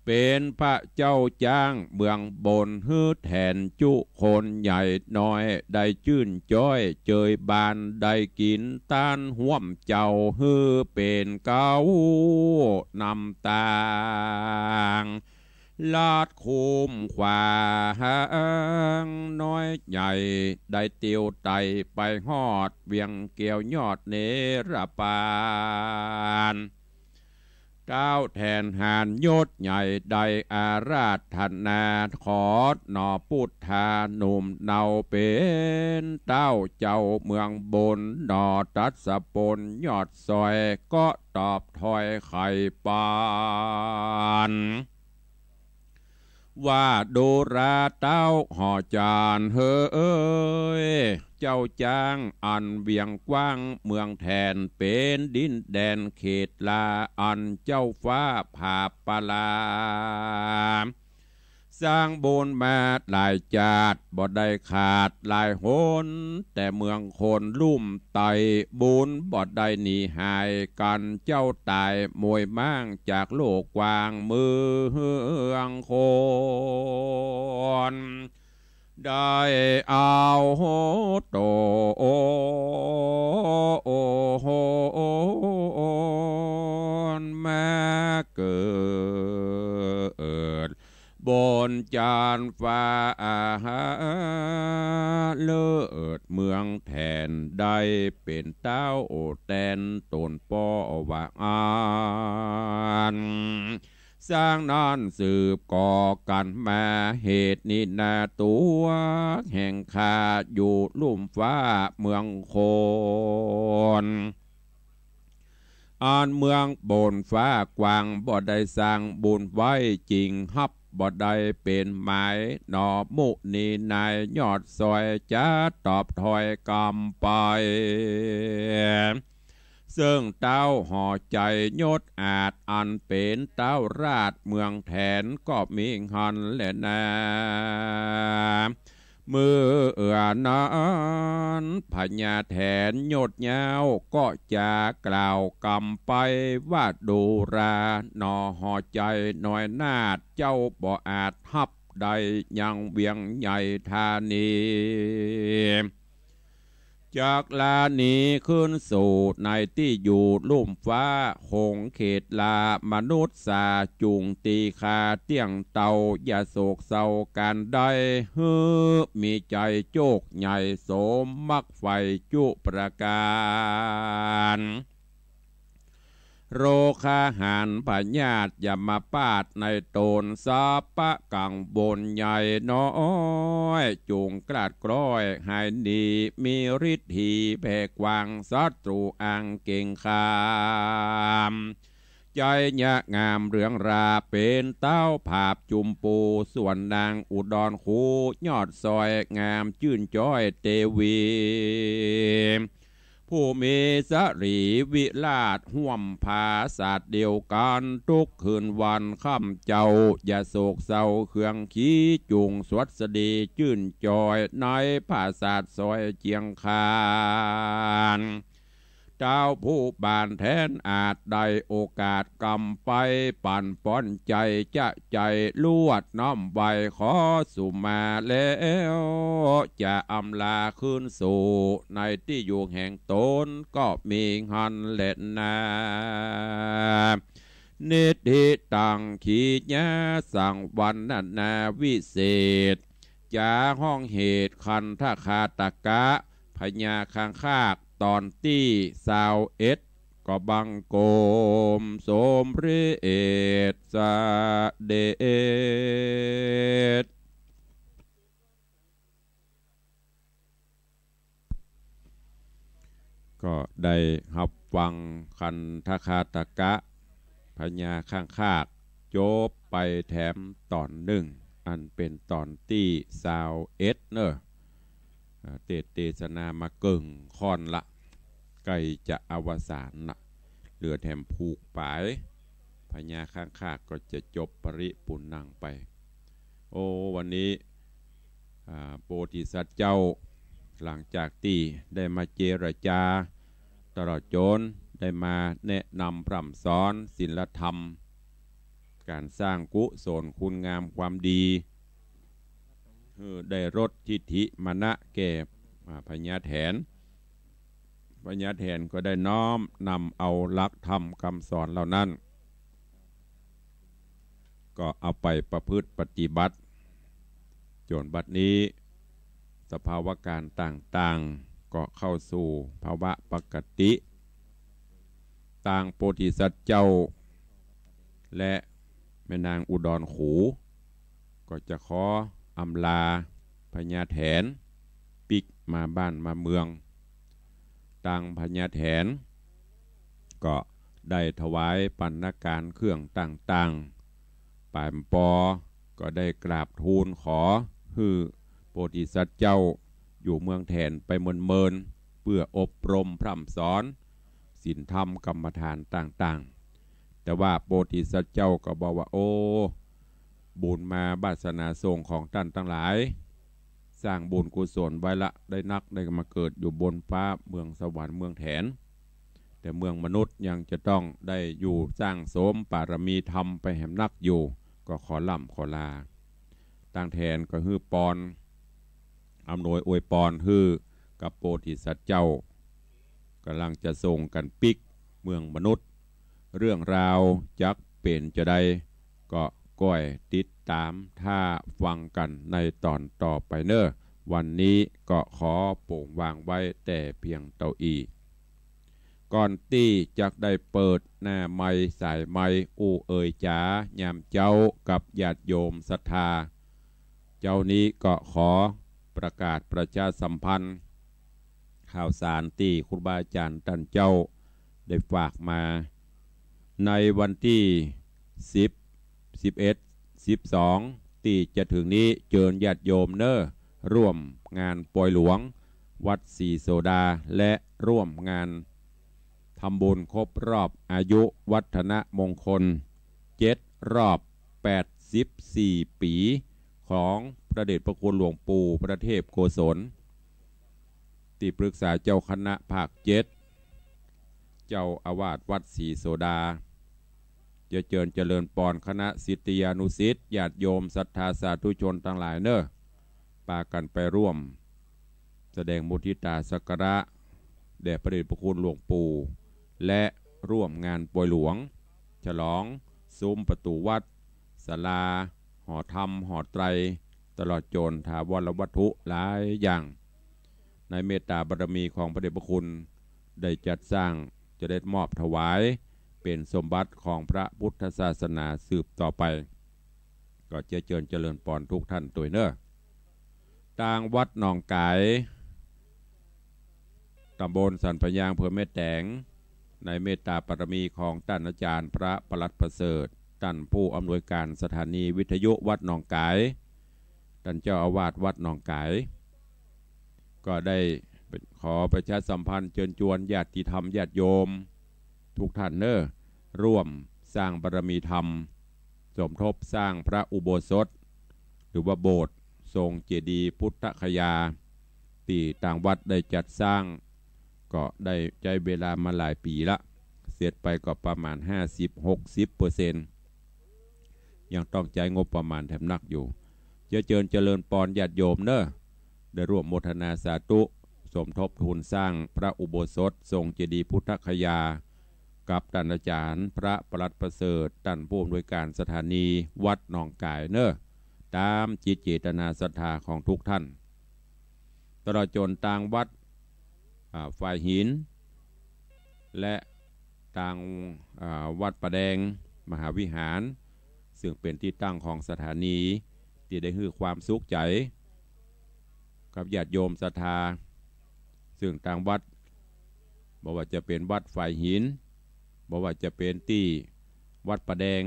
เป๋นพระเจ้าจ๊างเมืองบน หื้อแถนจุคนใหญ่น้อย ได้จื้นจ้อยเจยบาน ได้กิ๋นตานฮ่วมเจ้า หื้อเป๋นเก๊านำตาง ลาดคุ้มขวางน้อยใหญ่ ได้เตียวไต่ไปฮอดเวียงแก้วยอดเนรปาน เต้าแถนหาญยศใหญ่ได้อาราธนา ขอหนอปุทธาหนุ่มเนาเป๋นเต้าเจ้าเมืองบน หนอตัสสะปนยอดซอย ก็ตอบถ้อยไขปาน ว่าดูราเต้าหอจานเฮย เจ้าจ๊างอันเวียงกว้างเมืองแถน เป๋นดินแดนเขตลาอันเจ้าฟ้าผาบประลา สร้างบุญมาหลายจาติบ่ได้ขาดหลายหน แต่เมืองคนลุ่มไต่ บุญบ่ได้หนีหายกั๋น เจ้าต๋ายมวยม่างจากโลกกว้างเมืองคน ได้เอาโตนมาเกิด บนจานฟ้าเลิศเมืองแถน ได้เป๋นเต้าแตนต๋นป้อว่าอั้น สร้างนั้นสืบก่อกั๋นมา เหตุนี้นาตั๋วแห่งข้าอยู่ลุ่มฟ้าเมืองคน อันเมืองบนฟ้ากว้างบ่ได้สร้างบุญไว้ จิ่งฮับบ่ได้เป๋นหมาย หนอมุนีนายยอดซอย จะตอบถ้อยกำไป เซิ่งเต๊าห่อใจ๋ยศอาด อันเป๋นเต๊าราชเมืองแถนก็มีหั้นแลนา เมื่อนั้นพญาแถนยศยาวก็จะกล่าวกำไปว่า ดูราหน่อห่อใจ๋ยน้อยนาถ เจ้าบ่อาจฮับได้ยังเวียงใหญ่ธานี จักลาหนีขึ้นสู่ในตี้อยู่ลุ่มฟ้า หงส์เขตลามนุษย์สา จุ่งตี้ข้าเตี้ยงเต้า อย่าโศกเศร้าก๋านใด หื้อมีใจ๋โจคใหญ่ สมมักใฝ่จุประก๋าน โรคาหารพยาธิยมมาปาดในต๋น สัพพะกังวลใหญ่น้อย จุ่งกลาดกล้อยหายหนี มีฤทธีแผ่กว้าง ศัตรูอังเก๋งขาม ใจ๋ยะงามเรืองรา เป๋นเต๊าผาบจุมปู ส่วนนางอุดรคู ยอดสวยงามจื้นจ้อยเตวี ผู้มีสรีวิราช ฮ่วมผาสาทเดียวกั๋น ทุกคืนวันค่ำเจ้า อย่าโศกเศร้าเคืองขี จุ่งสวัสดีจื้นจ้อย ในผาสาทสวยเจียงคาน เต๊าผู้บานแถนอาจได้โอกาสกำไป ปั่นป้อนใจ๋จะใจ๋ลวดน้อมไหว้ขอสุมาแล้ว จะอำลาคืนสู่ในตี้อยู่แห่งต๋นก็มีหั้นแลนา นิทธิตัง ขีณาสังวรรณนาวิเศษ จ๋าฮ้องเหตุคันธคาตกะ พญาคังคาก ต๋อนตี้ซาวเอ็ด ก็บังคมสมเร็จเสด็จ ก็ได้ฮับฟังคันธคาตกะ พญาคังคาก จบไปแถมต๋อนนึ่ง อันเป๋นต๋อนตี้ซาวเอ็ดเน่อ อ่า เตสน์เตสนามาเกิ่งค่อนละ ใก้จะอวสานละ เหลือแถมผูกป๋าย พญาคังคากก็จะจบปริปุณณังไป โอ้ วันนี้ อ่า โพธิสัตว์เจ้า หลังจากตี้ได้มาเจรจา ตลอดจ๋นได้มาแนะนำพร่ำสอนศีลธรรม ก๋านสร้างกุศลคุณงามความดี หื้อได้ลดทิฏฐิมานะแก่ อ่า พญาแถน พญาแถนก็ได้น้อมนำเอาหลักธรรมกำสอนเหล่านั้น ก็เอาไปประพฤติปฏิบัติ จ๋นบัดนี้ สภาวะก๋ารต่างๆ ก็เข้าสู่ภาวะปกติ ตางโพธิสัตว์เจ้า และแม่นางอุดรคู ก็จะขออำลาพญาแถน ปิ๊กมาบ้านมาเมือง ตางพญาแถน ก็ได้ถวายปัณณก๋ารเครื่องต่างๆ ป๋ายปอก็ได้กราบทูลขอหื้อโพธิสัตว์เจ้าอยู่เมืองแถนไปเมินๆ เปื้ออบรมพร่ำสอนศีลธรรมกรรมฐานต่างๆ แต่ว่าโพธิสัตว์เจ้าก็บอกว่า โอ้ บุญมาวาสนาส่งของต้านตังหลาย สร้างบุญกุศลไว้ละ ได้นักได้มาเกิดอยู่บนฟ้าเมืองสวรรค์เมืองแถน แต่เมืองมนุษย์ยังจะต้องได้อยู่สร้างสมปารมีธรรมไปแหมนักอยู่ ก็ขอล่ำขอลา ตางแถนก็หื้อปอน อำนวยอวยปอนหื้อกับโพธิสัตว์เจ้า ก่ำลังจะส่งกั๋นปิ๊กเมืองมนุษย์ เรื่องราวจักเป๋นจาใด ก็ก้อยติดต๋ามถ้าฟังกั๋นในต๋อนต่อไปเน่อ วันนี้ก็ขอโป่งวางไว้แต่เพียงเต้าอี้ ก่อนตี้จักได้เปิดหน้าไมค์สายไมค์อู้เอ่ยจ๋ายามเจ๊ากับญาติโยมศรัทธา เจ๊านี้ก็ขอประกาศประชาสัมพันธ์ ข่าวสารตี้ครูบาอาจ๋ารย์ต้านเจ้าได้ฝากมา ในวันตี้สิบ สิบเอ็ด สิบสอง ตี้จะเถิงนี้ เจิญญาติโยมเน่อ ร่วมงานปอยหลวงวัดศรีโสดา และร่วมงานถ ำบุญครบรอบอายุวัฒนมงคล เจ็ดรอบแปดสิบสี่ปี๋ ของพระเดชพระคุณหลวงปู่พระเทพโกศล ตี้ปรึกษาเจ้าคณะภาคเจ็ด เจ้าอาวาสวัดศรีโสดา เจียเจิญเจริญปอนคณะศิษยานุศิษย์ ญาติโยมศรัทธาสาธุชนตังหลายเน่อ ปากั๋นไปร่วมแสดงมุทิตาสักการะแด่พระเดชพระคุณหลวงปู่ และร่วมงานปอยหลวง ฉลอง ซุ้มประตู๋วัด ศาลา หอธรรม หอไตร ตลอดจ๋นถาวรวัตถุหลายอย่าง ในเมตตาบารมีของพระเดชพระคุณ ได้จัดสร้าง จะได้มอบถวาย เป๋นสมบัติของพระพุทธศาสนาสืบต่อไป ก็เจียเจิญเจริญปอนทุกท่านตวยเน่อ ตางวัดหนองก๋าย ตำบลสันป่ายยาง อำเภอแม่แต๋ง ในเมตตาบารมีของต้านอาจ๋ารย์พระปลัดประเสริฐ ต้านผู้อำนวยการสถานีวิทยุวัดหนองก๋าย ต้านเจ้าอาวาสวัดหนองก๋าย ก็ได้ขอประชาสัมพันธ์เจิญจวนญาติธรรมญาติโยมทุกท่านเน่อ ร่วมสร้างบารมีธรรม สมทบสร้างพระอุโบสถ หรือว่าโบสถ์ทรงเจดีย์พุทธคยา ตี้ตางวัดได้จัดสร้าง ก็ได้ใจ๊เวลามาหลายปี๋ละ เสร็จไปก็ประมาณห้าสิบหกสิบเปอร์เซ็นต์ ยังต้องใจ๊งบประมาณแถมนักอยู่ เจียเจิญเจริญปอนญาติโยมเน่อ ได้ร่วมโมทนาสาธุ สมทบทุนสร้างพระอุโบสถทรงเจดีย์พุทธคยา กับต้านอาจ๋ารย์พระปลัดประเสริฐ ต้านผู้อำนวยการสถานีวัดหนองก๋ายเน่อ ต๋ามจิตเจตนาศรัทธาของทุกท่าน ตลอดจ๋นตางวัด อ่า ฝายหิน และตาง อ่า วัดป่าแดงมหาวิหาร ซึ่งเป๋นตี้ตั้งของสถานี ตี้ได้หื้อความสุขใจ๋ กับญาติโยมศรัทธา ซึ่งตางวัด บ่ว่าจะเป๋นวัดฝายหิน บ่ว่าจะเป๋นตี้วัดป่าแดง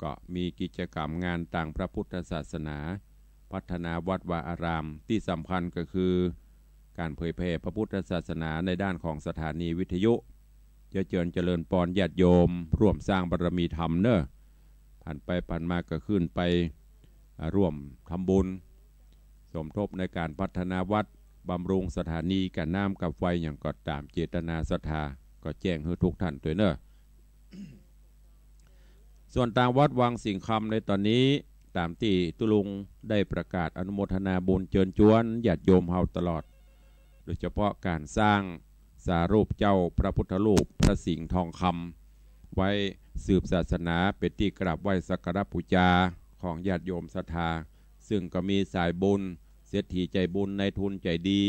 ก็มีกิจกรรมงานตางพระพุทธศาสนา พัฒนาวัดวาอาราม ตี้สำคัญก็คือก๋านเผยแผ่พระพุทธศาสนาในด้านของสถานีวิทยุ เจียเจิญเจริญปอนญาติโยม ร่วมสร้างบารมีธรรมเน่อ ผ่านไปผ่านมาก็ขึ้นไป อ่า ร่วมทำบุญ สมทบในก๋านพัฒนาวัด บำรุงสถานีกับน้ำกับไฟ หยังก็ต๋ามเจตนาศรัทธา ก็แจ้งหื้อทุกท่านตวยเน่อ ส่วนตางวัดวังสิงห์คำในต๋อนนี้ ต๋ามตี้ตุ๊ลุงได้ประกาศอนุโมทนาบุญเจิญจวนญาติโยมเฮาตลอด โดยเฉพาะก๋านสร้างสารูปเจ้าพระพุทธรูปพระสิงห์ทองคำ ไว้สืบศาสนา เป๋นตี้กราบไหว้สักการะปู๋จาของญาติโยมศรัทธา ซึ่งก็มีสายบุญ เศรษฐีใจ๋บุญ นายทุนใจ๋ดี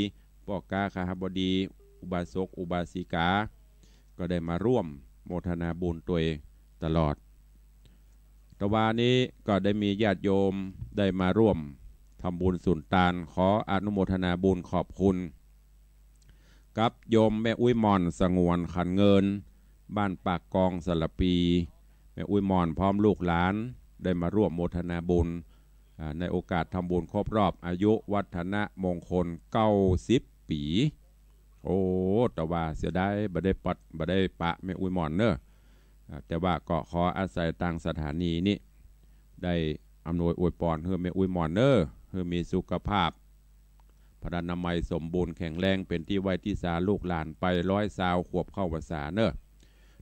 ป้อก๊าคหบดี อุบาสกอุบาสิกา ก็ได้มาร่วมโมทนาบุญตวยตลอด ตะวานี้ก็ได้มีญาติโยมได้มาร่วมทำบุญสุนตาน ขออนุโมทนาบุญขอบคุณ กับโยมแม่อุ๊ยหม่อน สงวนขันเงิน บ้านปากกอง สระปี แม่อุ๊ยหม่อนพร้อมลูกหลานได้มาร่วมโมทนาบุญ อ่า ในโอกาสทำบุญครบรอบอายุวัฒนมงคลเก้าสิบปี๋ โอ้ ตะวาเสียดายบ่ได้ปะ บ่ได้ปะแม่อุ๊ยหม่อนเน่อ อ่า แต่ว่าก็ขออาศัยตางสถานีนี้ ได้อำนวยอวยปอนหื้อแม่อุ๊ยหม่อนเน่อ หื้อมีสุขภาพ พลานามัยสมบูรณ์แข็งแรง เป๋นตี้ไหว้ตี้สาลูกหลานไปร้อยซาวขวบเข้าพรรษาเน่อ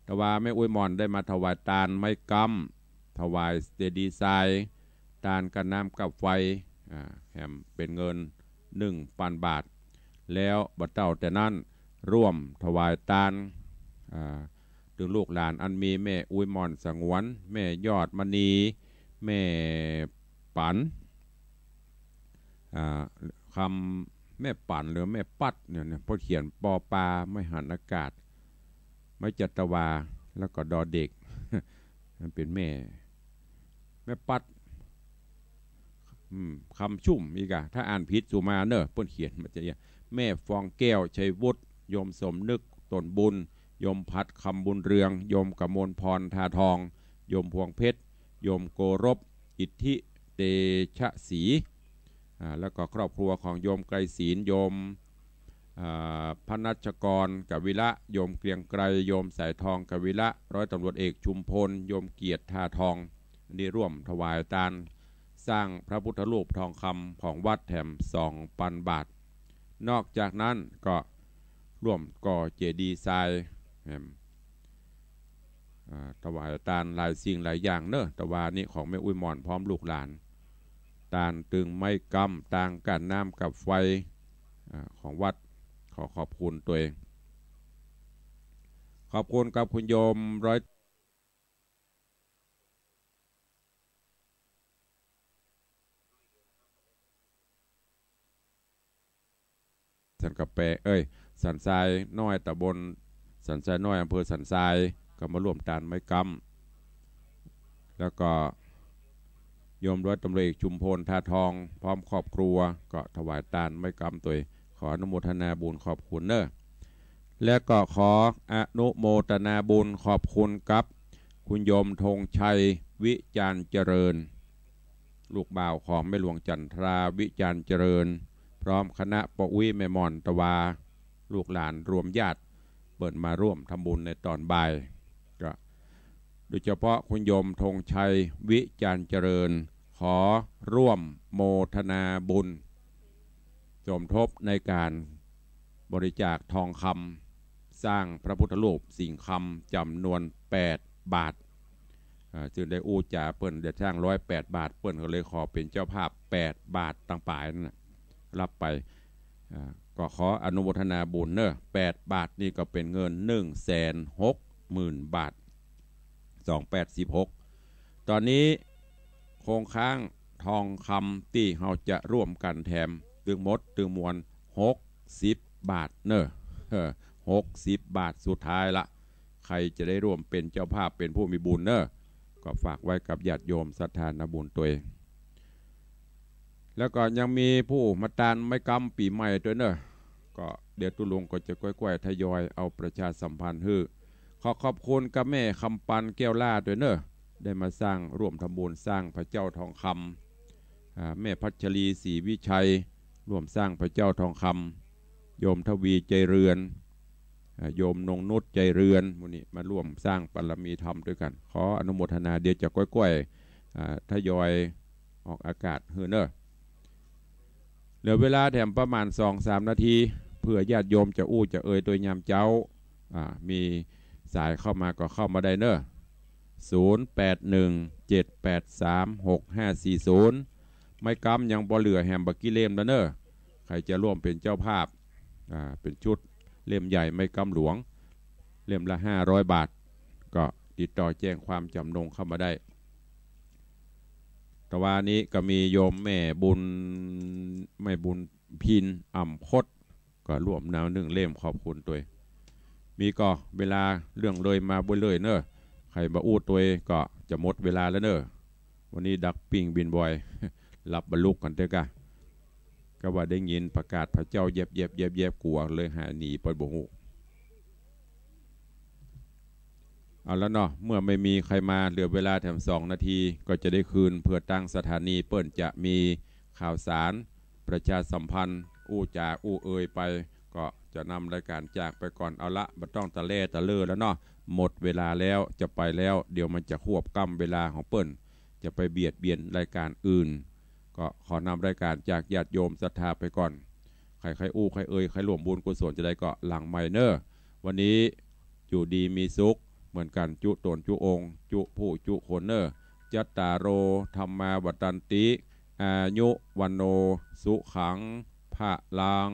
ตะวาแม่อุ๊ยหม่อนได้มาถวายตานไม้ก๊ำ ถวายเจดีย์ทราย ตานกับน้ำกับไฟ อ่า แหมเป๋นเงินหนึ่งปันบาท แล้วบ่เต้าแต่นั้น ร่วมถวายตาน อ่า เถิงลูกหลานอันมีแม่อุ๊ยหม่อนสงวน แม่ยอดมณี แม่ปั๋น อ่า คำ แม่ปั๋นหรือแม่ปัดเนี่ย เนี่ย เปิ้นเขียนปอปาไม้หันอากาศ ไม้จัตวา แล้วก็ดอเด็ก มันเป๋นแม่ แม่ปัด อืม คำชุ่มอีกอะ ถ้าอ่านผิดสุมาเน่อ เปิ้นเขียนมาจะเอี้ย แม่ฟองแก้ว ชัยวุฒิ โยมสมนึก ต้นบุญ โยมผัด คำบุญเรือง โยมกมลพร ทาทอง โยมพวงเพชร โยมโกรบ อิทธิเตชะศรี อ่า แล้วก็ครอบครัวของโยมไกรศีล โยม อ่า พนัชกร กวีระ โยมเกรียงไกร โยมสายทอง กวีระ ร้อยตำรวจเอกชุมพล โยมเกียรติ ทาทอง อันนี้ร่วมถวายตานสร้างพระพุทธรูปทองคำของวัดแถมสองปันบาท นอกจากนั้นก็ร่วมก่อเจดีย์ทรายแถม อ่า ถวายตานหลายสิ่งหลายอย่างเนอะ แต่ว่านี่ของแม่อุ๊ยหม่อนพร้อมลูกหลาน ตานตึงไม้กำ ตางกั้นน้ำกับไฟ อ่า ของวัด ขอขอบคุณตวย ขอบคุณกับคุณโยมร้อย สันกะแป เอ้ย สันทรายน้อย ตำบลสันทรายน้อย อำเภอสันทราย ก็มาร่วมตานไม้กำ แล้วก็โยมร้อยตำรวจเอกชุมพล ทาทอง พร้อมครอบครัว ก็ถวายตานไม้กำตวย ขออนุโมทนาบุญขอบคุณเนอะ และก็ขออนุโมทนาบุญขอบคุณกับคุณโยมธงชัย วิจารณ์เจริญ ลูกบ่าวของแม่หลวงจันทรา วิจารณ์เจริญ พร้อมคณะป้ออุ๊ยแม่หม่อน ตะวา ลูกหลานรวมญาติ เปิ้นมาร่วมทำบุญในตอนบ่าย ก็โดยเฉพาะคุณโยมธงชัย วิจารณ์เจริญ ขอร่วมโมทนาบุญ สมทบในการบริจาคทองคำ สร้างพระพุทธรูปสิงห์คำจำนวนแปดบาท อ่า ซึ่งได้อู้จ๋าเปิ้นจะสร้างร้อยแปดบาท เปิ้นก็เลยขอเป๋นเจ้าภาพแปดบาทตังป๋ายนั่นน่ะ ฮับไป อ่า ก็ขออนุโมทนาบุญเนอะ แปดบาทนี่ก็เป๋นเงินหนึ่งแสนหกหมื่นบาท สองแปดสิบหก ต๋อนนี้คงค้างทองคำตี้เฮาจะร่วมกั๋นแถมตึงหมดตึงมวลหกสิบบาทเนอะ เออ หกสิบบาทสุดท้ายละ ใผจะได้ร่วมเป๋นเจ้าภาพเป๋นผู้มีบุญเนอะ ก็ฝากไว้กับญาติโยมศรัทธานาบุญตวย แล้วก็ยังมีผู้มาตานไม้กำปี๋ใหม่ตวยเนอะ ก็เดี๋ยวตุ๊ลุงก็จะก้อยๆ ทยอยเอาประชาสัมพันธ์หื้อ ขอขอบคุณกับแม่คำปัน แก้วล่าตวยเนอะ ได้มาสร้าง ร่วมทำบุญสร้างพระเจ้าทองคำ อ่า แม่พัชรี ศรีวิชัย ร่วมสร้างพระเจ้าทองคำ โยมทวี ใจเรือน อ่า โยมนงนุช ใจเรือน หมู่นี้มาร่วมสร้างบารมีธรรมตวยกั๋น ขออนุโมทนา เดี๋ยวจะก้อยๆ อ่า ทยอยออกอากาศหื้อเนอะ เหลือเวลาแถมประมาณสองสามนาที เผื่อญาติโยมจะอู้จะเอยตวยยามเจ๊า อ่า มีสายเข้ามาก็เข้ามาได้เนอะ ศูนย์แปดหนึ่ง เจ็ดแปดสาม หกห้าสี่ศูนย์ ไม้กำยังบ่เหลือแหมบ่ากี้เล่มแล้วเนอะ ใผจะร่วมเป๋นเจ้าภาพ อ่า เป๋นชุดเล่มใหญ่ไม้กำหลวง เล่มละห้าร้อยบาท ก็ติดต่อแจ้งความจ๋ำนงเข้ามาได้ ตะวานี้ก็มีโยมแม่บุญ แม่บุญพิน อ่ำคด ก็ร่วมแนวนึ่งเล่มขอบคุณตวย มีก่อเวลาล่วงเลยมาบ่อยเลยเนอะ ใผบ่อู้ตวยก็จะหมดเวลาแล้วเนอะ วันนี้ดักปิ้งบินบอย หลับบ่ลุกกั๋นเต๊อะกะ ก็ว่าได้ยินประกาศพระเจ้าแยบๆ แยบๆ กั๋วเลยหายหนีไปบ่ฮู้ เอาละเนาะ เมื่อไม่มีใครมา เหลือเวลาแถมสองนาที ก็จะได้คืน เผื่อตางสถานีเปิ้นจะมีข่าวสาร ประชาสัมพันธ์ อู้จ๋าอู้เอยไป ก็จะนำรายการจากไปก่อน เอาละ บ่ต้องตะแล่ตะเล่อแล้วเนาะ หมดเวลาแล้ว จะไปแล้ว เดี๋ยวมันจะควบกล้ำเวลาของเปิ้น จะไปเบียดเบียนรายการอื่น ก็ขอนำรายการจากญาติโยมศรัทธาไปก่อน ใผใค่อู้ใค่เอย ใค่ร่วมบุญกุศลจะใดก็หลังไมค์เนอะ วันนี้อยู่ดีมีสุขเหมือนกั๋น จุ๊ต๋นจุ๊องค์ จุ๊ผู้จุ๊คนเนอะ จัตตาโร ธัมมา วัฑฒันติ อายุ วัณโณ สุขัง พะลัง